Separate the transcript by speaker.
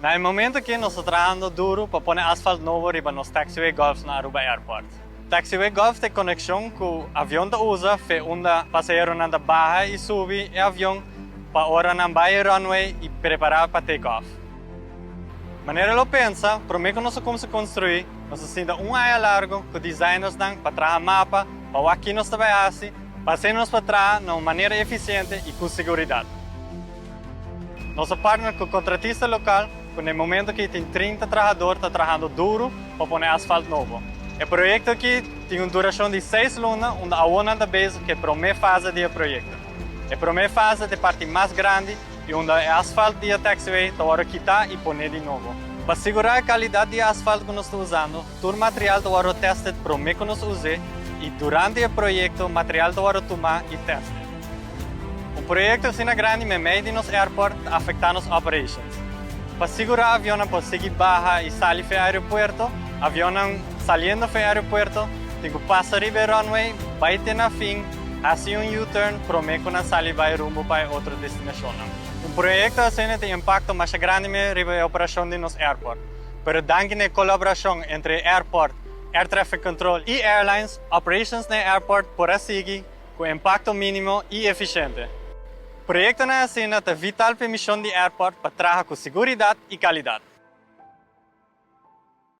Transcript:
Speaker 1: Na e momento aki nos ta trahando duro pa pone asfalt nobo riba nos Taxiway Golf na Aruba Airport. Taxiway Golf ta e conexion cu avion ta usa fe unda pasaheronan ta baha y subi e avion pa ora nan bay e runway y prepara pa take off. Manera lo pensa, prome cu nos a cuminsa construi, nos a sinta un aña largo cu designersnan pa traha mapa pa wak ki nos ta bay haci pa asina nos por traha na un manera eficiente y cu seguridad. Nos a partner cu contratista local cu na e momento aki tin 30 trahador ta trahando duro pa pone asfalt nobo. E proyecto aki tin un duracion di seis luna unda awor nan ta bezig cu e prome fase di e proyecto. E prome fase ta e parti mas grandi y unda e asfalt di e taxiway ta wordo kita y pone di nobo. Pa sigura e calidad di e asfalt cu nos ta usando, tur material ta wordo tested prome cu nos use y durante e proyecto material ta wordo tuma y tested. Un proyecto asina grandi meimei di nos airport ta afecta nos operations. Pa sigura avionnan por sigui baha y sali fe aeropuerto, avionnan saliendo fe aeropuerto tin cu pasa riba e runway, bay te na fin, haci un U-turn prome cu nan sali bay rumbo pa e otro destinacionnan. Un proyecto asina tin impacto masha grandi me riba e operacion di nos airport, pero danki na e colaboracion entre e airport, Air Traffic Control y airlines, operations na e airport por a sigui cu impacto minimo y eficiente. Proyectonan asina ta vital pa e mision di airport pa traha cu siguridad y calidad.